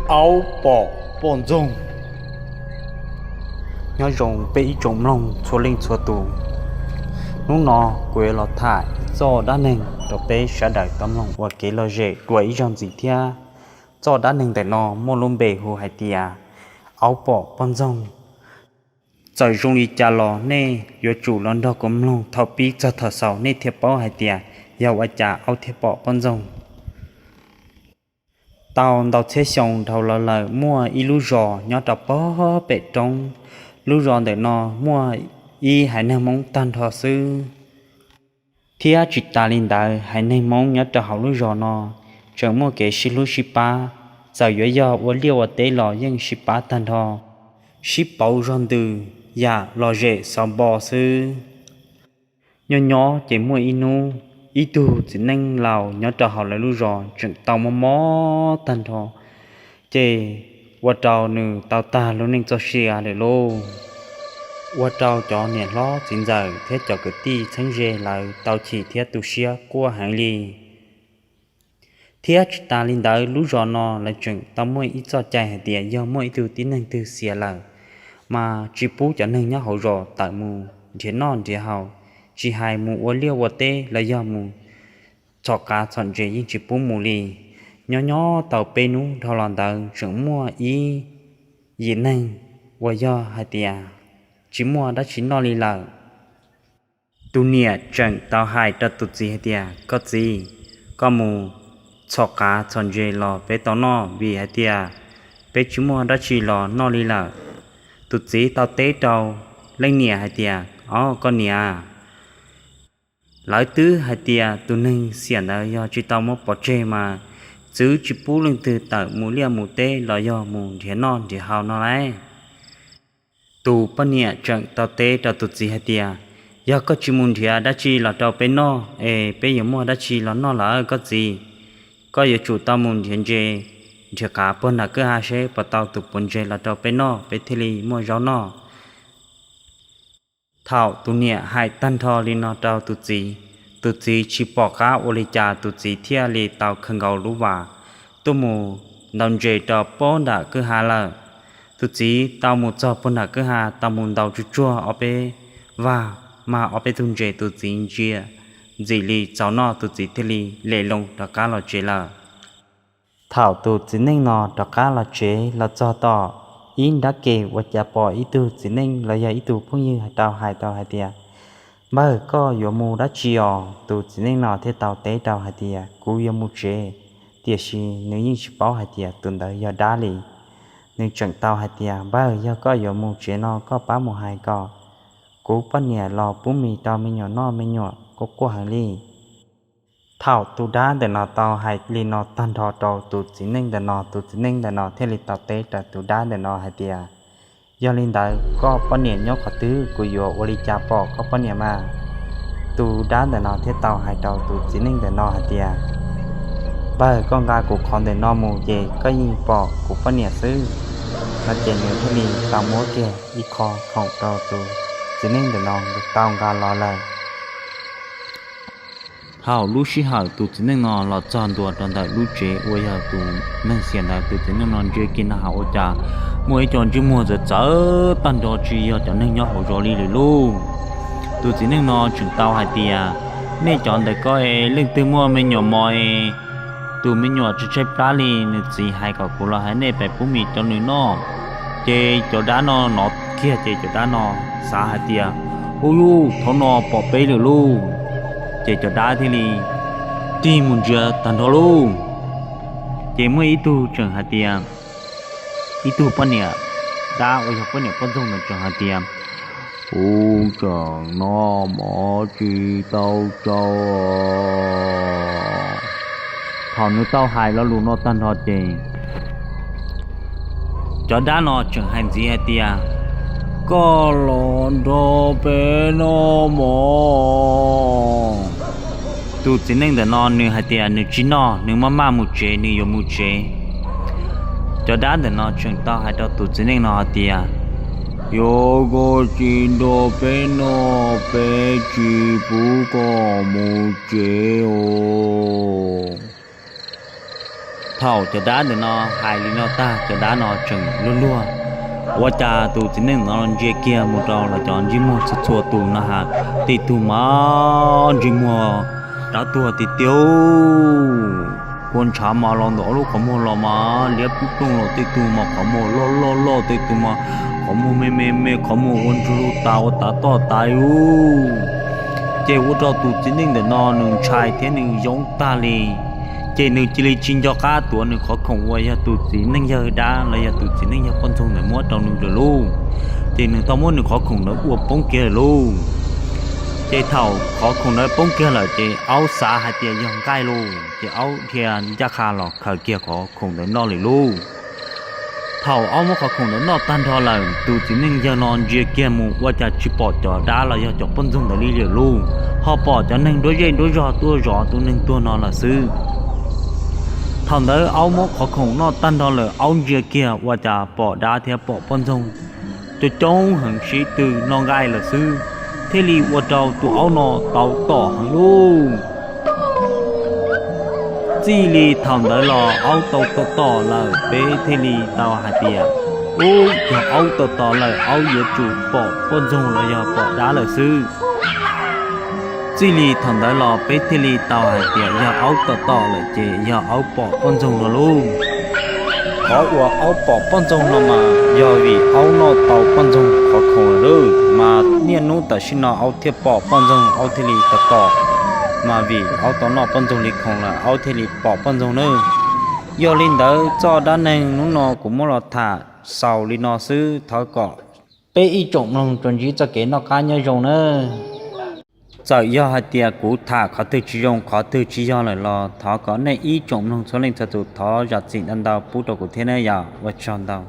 Aub pom poj ntxoog. Nyob zoo peb ib tsoom mloog txhua leej txhua tus. Hnub no kuv yuav los tham ib txoj dab neeg rau peb sawv daws tau mloog ua kev lom zem dua ib zaug ntxiv thiab. Txoj dab neeg ntawm no muaj lub npe hu hais tias aub pom poj ntxoog. Txawm zoo li cas los nej yuav tsum los nrog kuv mloog thaum pib txog thaum xaus nej thiaj paub hais tias yog ua cas aub thiaj pom poj ntxoog. Tau ntau txhiab xyoo dhau los lawm, muaj ib lub zos nyob rau pog pem roob. Lub zos ntawm no muaj ib haiv neeg Hmoob tag nrho xwb. Thiab tsis tas li ntawd, haiv neeg Hmoob nyob rau hauv lub zos no tseem muaj kev sib hlub sib pab, txawm yuav yog ua liaj ua teb los yeej sib pab tag nrho, sib pauv zog ntws yam lom zem xauv npo xwb. Nyob nyob ces muaj ib hnub, ib tug txiv neej laus nyob rau hauv lawv lub zos tseem tau mob mob tag nrho, ces ua rau nws tau tag lub neej txoj sia lawm lauj. Ua rau cov niam hlob txiv ntxawm thiab cov kwv tij txheeb ze lawv tau chim thiab tu siab quaj heev li. Thiab tsis tas li ntawd, lub zos no lawv tseem tau muaj ib txoj cai hais tias yog muaj ib tug tib neeg twg xiam lawm, mas tsis pub cov neeg nyob hauv zos tawm mus nrhiav noj nrhiav haus, tsis hais mus ua liaj ua teb los yog mus txhom qav txhom ntses yeej tsis pub mus li. Nyob nyob tau peb hnub dhau los ntawd tseem muaj ib yim neeg uas yog hais tias tsis muaj dab tsi noj li lawm. Tus niam tseem tau hais rau tus txiv hais tias, koj txiv, koj mus txhom qav txhom ntses los peb tau noj, vim hais tias peb tsis muaj dab tsi los noj li lawm. Tus txiv tau teb rau leej niam hais tias, o koj niam, lawv twb hais tias tus neeg xiam ntawd yog tsis tau muab pov tseg mas txwv tsis pub leej twg tawm mus liaj mus teb los yog mus nrhiav noj nrhiav haus no lauj. Tus poj niam tseem tau teb rau tus txiv hais tias, yog koj tsis mus nrhiav dab tsi los rau peb noj es peb yuav muaj dab tsi los noj lawm koj txiv? Koj yuav tsum tau mus nrhiav ntses, nrhiav qav puag nram kwj ha seb puas tau tus puav ntses los rau peb noj, peb thiaj li muaj zaub noj. Thaum tus niam hais tag nrho li no rau tus txiv, tus txiv tsis pom qab ua li cas, tus txiv thiaj li tau khaws nkaus lub vas tuaj mus ntaus ntses rau puag nram kwj ha lawm. Tus txiv tau mus txog puag nram kwj ha, tau mus ntaus tsuj tsuag ob peb vag, mag ob peb tug ntses, tus txiv ntsia ntxim li txaus noj, tus txiv thiaj li lem loo rov qab los tsev lawm. Thaum tus txiv neej no rov qab los tsev los txog tom ib nrab ke, ua cas pom ib tug txiv neej los yog ib tug phooj ywg tau hais tau hais tias, npawg, koj yuav mus dab tsi os? Tus txiv neej no thiaj tau teb rau hais tias, kuv yuav mus tsev. Tiam sis nws yeej tsis paub hais tias tus ntawd yog dab li. Nws tseem tau hais tias, npawg, yog koj yuav mus tsev no koj pab mus hais kom kuv poj niam los pub mis rau me nyuam noj, me nyuam quaj quaj heev li. Thaum tus dab ntawm no tau hais li no tag nrho rau tus txiv neej ntawm no, tus txiv neej ntawm no thiaj li tau teb rau tus dab ntawm no hais tias, yog li ntawd koj poj niam nyob qhov twg, kuv yuav ua li cas pom koj poj niam mas? Tus dab ntawm no thiaj tau hais rau tus txiv neej ntawm no hais tias, npawg, koj nqa kuv qhov ntawm no mus ces koj yeej pom kuv poj niam xwb. No ces nws thiaj li tau muab kiag ib qho khoom rau tus txiv neej ntawm no tau nqa los lawm. Thaum lub sij hawm tus txiv neej no los txog ntua rau ntawm lub tsev uas yog tus neeg xiam ntawd, tus txiv neej no ntsia kiag no ha ua cas muaj ib co ntsej muag txawv txawv tag nrho, tsis yog cov neeg nyob hauv zos li lawm lauj. Tus txiv neej no tseem tau hais tias, nej cov ntawm ko es leej twg muaj me nyuam mos es tus me nyuam tshaib tshaib plab li, nws txiv hais kom kuv los hais nej pab pub mis rau nws noj. Ces cov dab no hnov kiag ces cov dab no xav hais tias, ub, yus thaum no pom peb lawm lauj. Ces cov dab thiaj li tig mus ntsia tag nrho lauj. Ces muaj ib tug tseem hais tias, ib tug poj niam dab uas yog poj niam poj ntxoog ntawd tseem hais tias, ub, tseem noj mov tsis tau tsau. Thaum nws tau hais lo lus no tag nrho ces cov dab no tseem hais ntxiv hais tias, koj los nrog peb noj mov. Tus txiv neej ntawm no nws hais tias nws tsis noj, nws maj maj mus tsev, nws yuav mus tsev. Cov dab ntawm no tseem tau hais rau tus txiv neej no hais tias, yog koj tsis nrog peb noj, peb tsis pub koj mus tsev os. Thaum cov dab ntawm no hais li no tag, cov dab no tseem luag luag, ua cas tus txiv neej no ntsia kiag mus rau los cov ntsej muag txhua txhua tus no ha, tej tug mas ntsej muag dab tuag tiag tiag, kua ntshav mas los ntawm ob lub qhov muag los mas liab plooj plooj los, tej tug mas qhov muag loj loj loj, tej tug mas qhov muag me me me, qhov muag ua ntsug lug tas ua tav toj tas ub. Ces ua rau tus txiv neej ntawm no nws ntshai thiab nws zoo tag li. Ces nws cia li tsis nco qab tuav nws qhov khoom uas yog tus txiv neej yawg dab los yog tus txiv neej yawg poj ntxoog ntawd muab rau nws lawm lauj. Ces nws tau muab nws qhov khoom ntawd ua poob kiag lawm lauj. Ces thaum qhov khoom ntawd poob kiag lawm ces aub xav hais tias yog nqaij lauj, ces aub dhia ncaj qha los khaws kiag qhov khoom ntawd noj lawm lauj. Thaum aub muab qhov khoom ntawd noj tag nrho lawm, tus txiv neej yawg no ntsia kiag mus ua cas tsis pom cov dab los yog cov poj ntxoog ntawd li lawm lauj, ho pom cov neeg nruab zej nruab zog tuaj zov tus neeg tuag no lawm xwb. Thaum ntawd aub muab qhov khoom noj tag nrho lawm, aub ntsia kiag ua cas pom dab thiab pom poj ntxoog coob coob heev sib tw noj nqaij lawm xwb, thiaj li ua rau tus aub no tau tom heev lauj. Txij li thaum ntawd los aub tau tom tom lawm, peb thiaj li tau hais tias, ub, yog aub tom tom lawm aub yuav tsum pom poj ntxoog los yog pom dab lawm xwb. Txij li thaum ntawd los peb thiaj li tau hais tias yog aub tom tom lawm ces yog aub pom poj ntxoog no lauj. Qhov uas aub pom poj ntxoog no mas yog vim aub noj tau poj ntxoog qhov khoom lawm lauj, mas niaj hnub tam sim no aub thiaj pom poj ntxoog, aub thiaj li tom tom. Mas vim aub tau noj poj ntxoog li khoom lawm aub thiaj li pom poj ntxoog nawb. Yog li ntawd txoj dab neeg hnub no kuv muab los tham xaus li no xwb, thov kom peb ib tsoom mloog tsuas ntsib txoj kev noj qab nyob zoo nawb. Txawm yog hais tias kuv tham qhov twg tsis zoo qhov twg tsis yog lawm los thov kom nej ib tsoom mloog txhua leej txhua tus thov zam txim ntau ntau pub rau kuv thiab nawb, yog ua tsaug ntau.